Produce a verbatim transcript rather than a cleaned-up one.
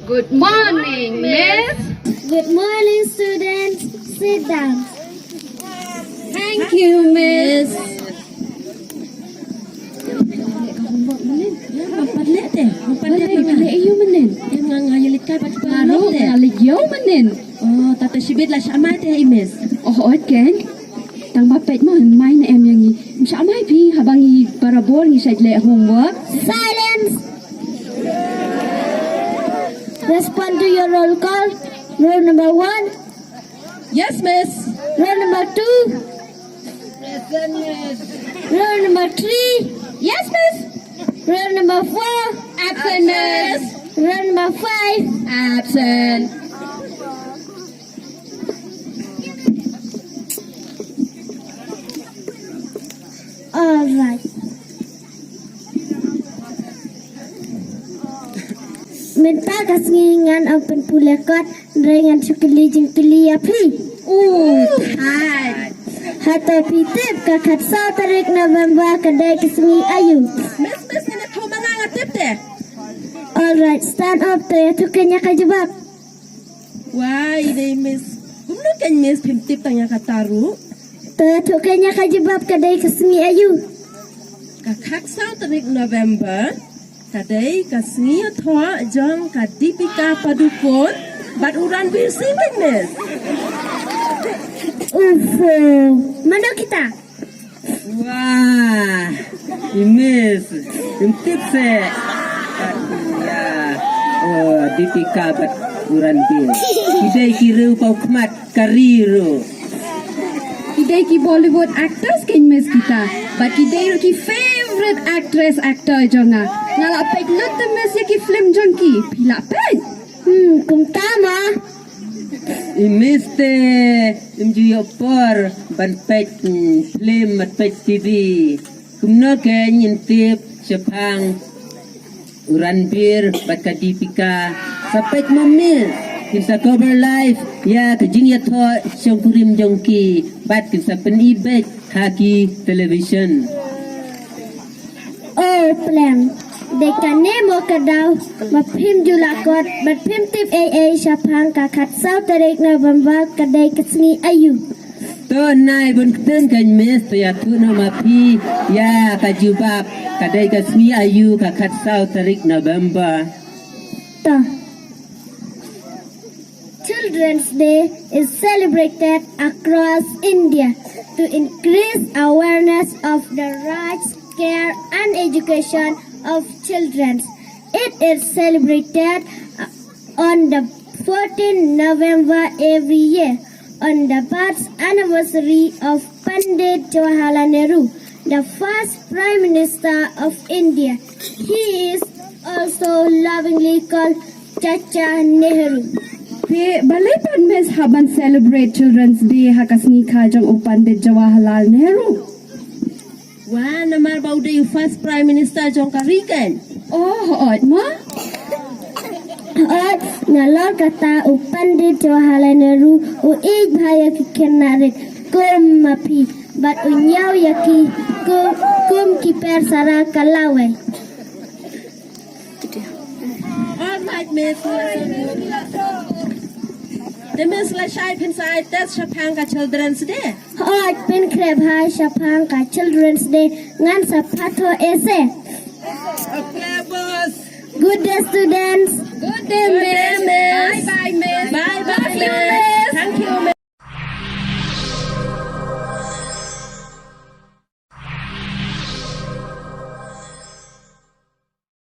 Good morning, Miss. Good morning, students. Sit down. Thank you, Miss. Nga leh ïa u mynnin. Nga leh ïa u mynnin. Oh, tata shibit la sha mai te, Miss. Oh, okay. Tang ba peit mo, mai ne em ïa ngi. Ym sha mai phi, haba ngi barabor ngi shait leh homework. Silence. Respond to your roll call. Roll number one. Yes, Miss. Roll number two. Present, Miss. Roll number three. Yes, Miss. Roll number four. Absent, Miss. Roll number five. Absent. All right. Mynta ka sngi ngan ym pynpule kot, hynrei ngan shu kylli jingkylli ïa phi. U thait. Hato phi tip ka khatsaw tarik November ka dei ka sngi aïu? Miss, Miss, nga tip te. All right, stand up, to ïathuh kane ka jubab. Wai, dei Miss. Kumno kein Miss phim tip tang ïa kata ruh? To ïathuh kane ka jubab, ka dei ka sngi aïu? Ka khatsaw tarik November ka dei ka sngi ïathoh jong ka Deepika Padukone bad u Ranveer Singh, Miss. Ufo. Mano kita? Wah, i Miss, im tip se. Ya, oh, Deepika bad u Ranveer. Ki dei ki riew paw khmat ka ri ruh. Ki dei ki Bollywood actors kein Miss kita. Bad ki dei ruh ki favorite actress actor jong nga. Nga la peit lut te Miss ïa ki film jong ki. Phi la peit? Hmm, kumta ma. I Miss te im ju ïoh por ban peit, mm, film bad peit T V. Kumno kein im tip shaphang u Ranveer bad ka Deepika. Sa peit mo Miss, kin sa cover live ïa ka jingïathoh shongkurim jong ki bad kin sa pyni beit ha ki television. O pleng, dei kane mo ka daw ba phim ju lah kot bad phim tip ei ei shaphang ka khatsaw tarik November ka dei ka sngi aïu? To nai bun ktien kein Miss, to ïathuh noh ma phi ïa ka jubab, ka dei ka sngi aïu ka khatsaw tarik November? To. Children's Day is celebrated across India to increase awareness of the rights, care, and education of children. It is celebrated, uh, on the fourteenth November every year, on the birth anniversary of Pandit Jawaharlal Nehru, the first Prime Minister of India. He is also lovingly called Chacha Nehru. Te balei pat Miss hap ban celebrate Children's Day ha ka sngi kha jong u Pandit Jawaharlal Nehru? Wah, namar ba u dei u first Prime Minister jong ka ri kein. Oh, hooid mo? Hooid, nalor kata u Pandit Jawaharlal Nehru u ïeit bha ïa ki khynnah rit kum ma phi bad u ñiew ïa ki kum, kum ki per sara ka lawei. All right, Miss. Te Miss, lashai phin sa ai test shaphang ka Children's Day. Hooid, pynkhreh bha shaphang ka Children's Day, ngan sa pynpaw essay. Okay, boss. Good day, students. Good day, Miss. Bye bye, Miss. Bye.